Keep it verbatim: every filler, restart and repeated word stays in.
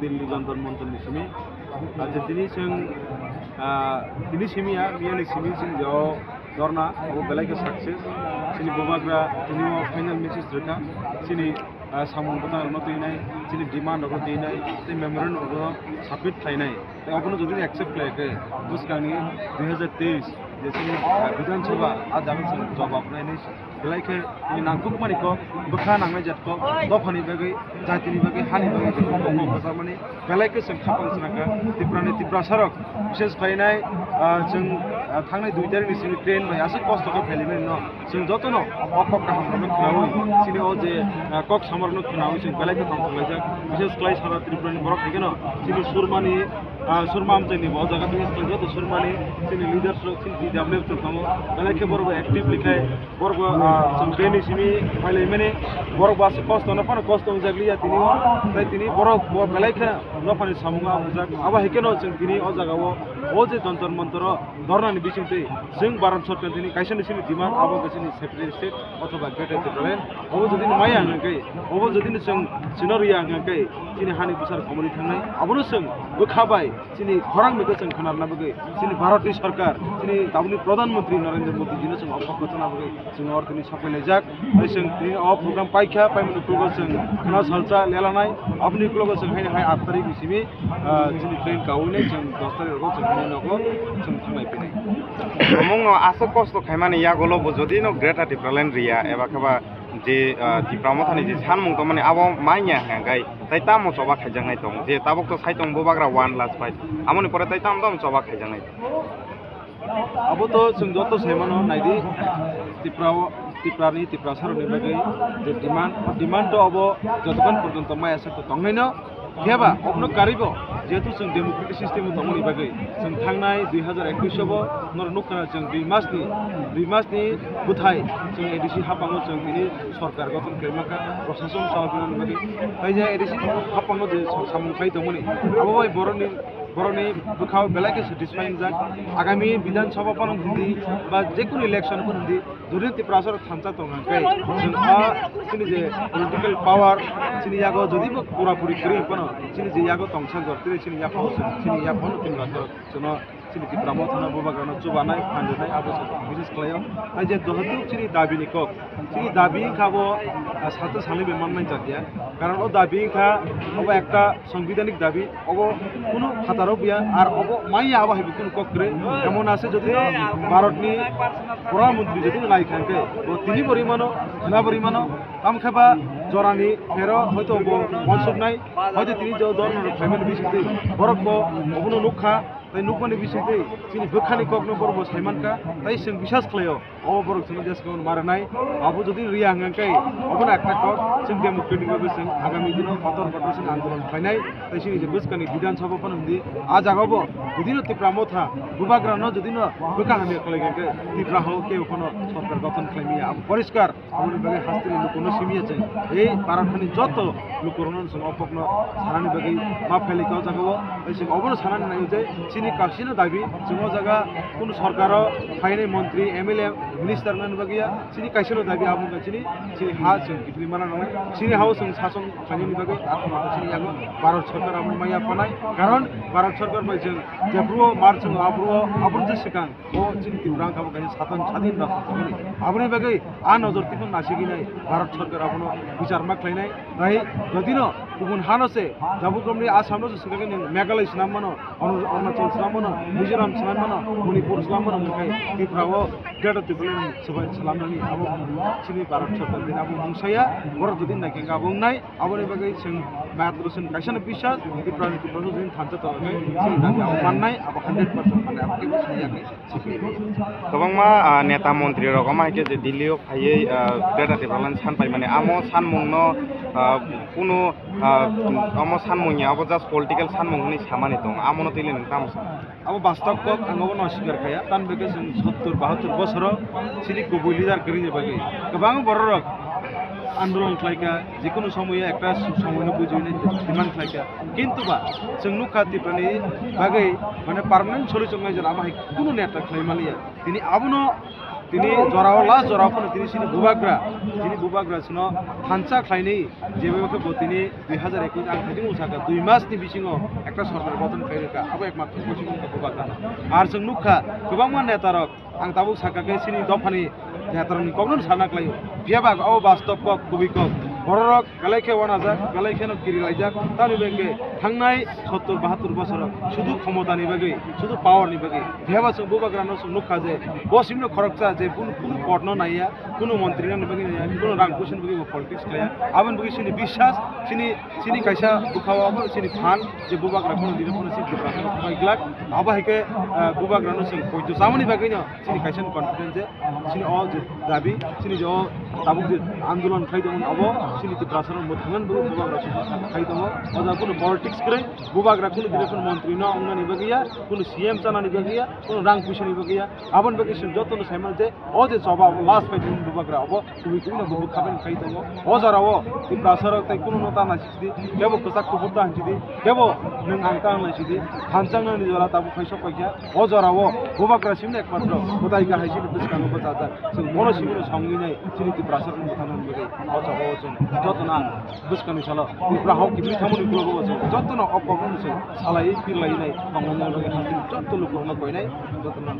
Delhi Jantar Mantar ni simi. Ah, je tini chwng, ah, tini simi ya, miya ni simi chwng jao dorna, abo belai khe success. Chini bubagra tini o final message rwkha. Chini, ah, samung bwtang rokno twinai, chini demand rokno twinai, tei memorandum rokno submit khlainai. Tei abono jodi accept khlai khe, bwskangni dui hazar teis je chini, ah, Bidhan Sabha, ah jaga chwng jawab nainai. Belai khe tini nangkukmani kok, bwkha nangnai jat kok, dophani bagwi, jatini bagwi, hani bagwi, chwng kok kwchangmani belai khe chwng khapang swnangkha. Tiprani Tiprasarok, bishes khlainai, ah, chwng, ah, thangnai dui tarikni simi train bai aswk kosto khe phailaimani no, chwng jotono o kok kaham rokno khwnaui, chini o je, ah, kok samarokno khwnaui chwng belai khe tongthok laijak. Bishes khlai sara Tripurani borok hai kheno chini Surmani, ah, Surma amchaini bo o jaga bishes khlai joto Surmani chini leaders rok chini T W F rok tongo, belai khe borok active likhai. Borok bo, ah, chwng train ni simi phailaimani, borok bo aswk kosto no phano kosto wngjak liya tini o, tei tini borok bo belai khe dophani samungo amjak. Abo hai kheno chwng tini o jaga o, o je Jantar Mantar o dorna ni bising twi chwng Bharat Sarkar tini kaisa ni simi demand abo khe chini separate state othoba Greater Tipraland. Obo jodi no maya hwnkhe, obo jodi no chwng chino riya hwnkhe, chini hani bwsar komoni thangnai, abono chwng bwkha bai chini khorang bai khe chwng khwnarna bagwi chini Bharatni Sarkar, chini tabukni Pradhan Mantri Narendra Modi jino chwng o kok kwchana bagwi chwng oro tini sopai laijak. Tei chwng tini o program paikha, paimani uklogo chwng khwna salsa lelanai, aboni uklogo chwng haino hai aat tarikni simi, ah, chini train kaui nai chwng dos tarik rogo chwng haino nogo chwng thanglai phinai. Omo wngno aswk kosto khaimani yagulo bo jodi no Greater Tipraland riya eba khe ba je, ah, Tipra Mothani je sanmung tongmani abo manya hwnkhe, tai tamo choba khaijaknai tong, je tabuk to sai tong bubagra one last fight, amoni pore tai tamo tamo choba khaijaknai tong. Abo to chwng joto sai mano, naidi, Tipra o, Tiprani, Tiprasarokni bagwi je demand, o demand to abo jotokhon porjonto maya sak to tongnaino, phiya ba obono karwi bo, jehetu chwng democratic system o tongmani bagwi, chwng thangnai dui hazar ekush o bo norok nukha na chwng dui mas ni, dui mas ni bwthai chwng A D C haphango chwng tini sorkar gothon khlai mankha, prosason chalai mani bagwi. Tai je A D C haphango je samung khai tongmani, abo bai borokni, borokni bwkhao belai khe satisfy wngjak. Agami Bidhan Sabha phano hindi ba jekunu election phano hindi, jodi Tiprasarok thansa tongna khe, chwng a chini je political power chini yago jodi bo pura puri kwrwi phano, chini je yago tongsa jor tiri chini yaphano, chini yaphano Tiprasarok chwngno chini Tipra Mothano bubagrano chubanai, phanjwnai, abo se business khlaio. Tai je johotuk chini dabi ni kok, chini dabi wngkha bo, ah, sate sanwi bai mannai jatiya. Karon o dabi wngkha obo ekta sangbidhanik dabi, obo kunu phataro buya, ar obo manya abo hai kunu kok kwrwi. Emon ase jodi no Bharatni Pradhan Mantri jodi no nai kha khe, bo tini bo rimano, khna bo rimano, tamkhe ba jorani phero hoito bo wansuknai, hoito tini jo dorno rok phaimani bisingtwi borok bo obono nukha. Tai nukmani bisingtwi chini bwkhani kokno borok bo saimankha, tai chwng bisas khlaio, o borok chwngno jesakhano ma rwnai. Abo jodi riya hwnkha khe, obono ekta kok, chwng democratic bagwi chwng agami dino kotor kotor chwng andolon khlainai. Tai chini je bwskangni Bidhan Sabha phano hindi, a jagao bo jodi no Tipra Motha bubagrano jodi no bwkha hamya khlai hwnkha khe, Tipra hao kebo phano sorkar gothon khlai maya, abo poriskar. Aboni bagwi hasteni lukurokno simi ya chwng. Ei para thani joto lukurokno chwng o kokno sanani bagwi ma phailai kha o jagao. Tei chwng obono sanani nango je chini kaisino dabi, chwng o jaga kunu sorkaro phainai montri, M L A, minister wngnani bagwi ya. Chini kaisino dabi abo wngkha chini, chini ha chwng kiphilwi mana nangnai. Chini ha-o chwng sason khlainani bagwi akhoroksa chini yago Bharat sorkar abono maya phanai. Karon Bharat sorkar bai chwng jephuru-o mar chwngo aphuru-o, aphuru je swkang. O chini Tripura wngkha bo kaisa sadhan, sadhin rajya tongmani. Aboni bagwi a nojor twiphang nasigwi nai Bharat sorkar abono bichar ma khlainai. Tai jodino kubun hano se, Jabugromni Assamno se swkagwi nwng Meghalaya swnam mano, Arun-, Arunachal swnam mano, Mizoram swnam mano, Manipur swnam mano, hwnkhai Tripura o Greater Tipraland swbai swnamnani abo chini Bharat sorkar bini abo mungsaya, borok jodi naikhe abo wngnai. Aboni bagwi chwng matro chwng kaisano biswas, Tiprani Tiprasarok jodi thansa tongkhe chini dabi abo mannai, abo hundred percent mannai, abo kebo swngyaknai, siknai. Kwbangma, ah, neta montri rok omo hai khe je Delhi o phaiwi, ah, Greater Tipraland san paimani, amo sanmungno, ah, kunu, ah, omo sanmungni abo just political sanmung hwnwi samani tongo, amono twile nwng tamo sa? Abo bastob kok, ang obono sikar khaya. Tamni bagwi chwng sottor bahattor bosoro chini kubui leader kwrwini bagwi kwbang bororok andolon khlaikha, jekunu somoyo ekta somoino bujiwi nai demand khlaikha. Kintu ba chwng nukha Tiprani bagwi, mane, permanent solution nai jora amo hai kunu neta khlai manliya. Tini abono Tini jorao last jorao phano tini chini bubagra, chini bubagra sino thansa khlainai, jeba khe bo tini dui hazar ekush ang thajing usaka dui mas ni bisingo ekta sorkar gothon khlai rwkha, abo ekmatro Poschim Bongho bubagra. Ar chwng nukha kwbangma netarok, ang tabuk saka khe chini dophani netarokni kokno sana khlaio, phiyaba abo bastob kok, kubui kok, bororok belai khe wanajak, belai kheno kirilaijak, tamni bagwi thangnai sottor bahattor bosoro sudu khomotani bagwi, sudu power ni bagwi. Phiyaba chwng bubagrano chwng nukha je bo simino khoroksa je kunu, kunu podno naiya, kunu montrino bagwi naiya, kunu rang puisani bagwi bo politics khlaiya. Aboni bagwi chini biswas, chini, chini kaisa bwkhao abo chini phan je bubagra kheno dino kheno chini Tiprasano thapai glak. Abo hai khe, ah, bubagrano chwng poito chamani bagwino chini kaisa confidence je chini o je dabi, chini je o tabuk je andolon khai tongo, abo chini Tiprasano mwthangna bagwi bubagra chwng khai tongo. O jaga kunu politics kwrwi, bubagra kunu dino kheno montrino wngnani bagwi ya, kunu C M chanani bagwi ya, kunu rang puisani bagwi ya. Aboni bagwi chwng jotono saimano je o je choba last fight ni bubagra abo kubui kubui no bo bwkha bai khai tongo. O jora o Tiprasa rok tai kunu no ta naisidi, kebo kwchak kubur ta hansidi, kebo nwng ang ta naisidi, thansa wngnani jora tabuk khai sok paikha. O jora o bubagra simno ekmatro kwtai kahai chini bwskango bwchajak. Chwng bono simino songwi nai chini Tiprasa rok bwthang nani bagwi. O choba o chwng jotono ang bwskangni salo Tripura hok kibri thangmani ukologo o chwng jotono o kokno chwng salai pirlai nai tongmani bagwi hasteni joto lukurokno koinai jotono.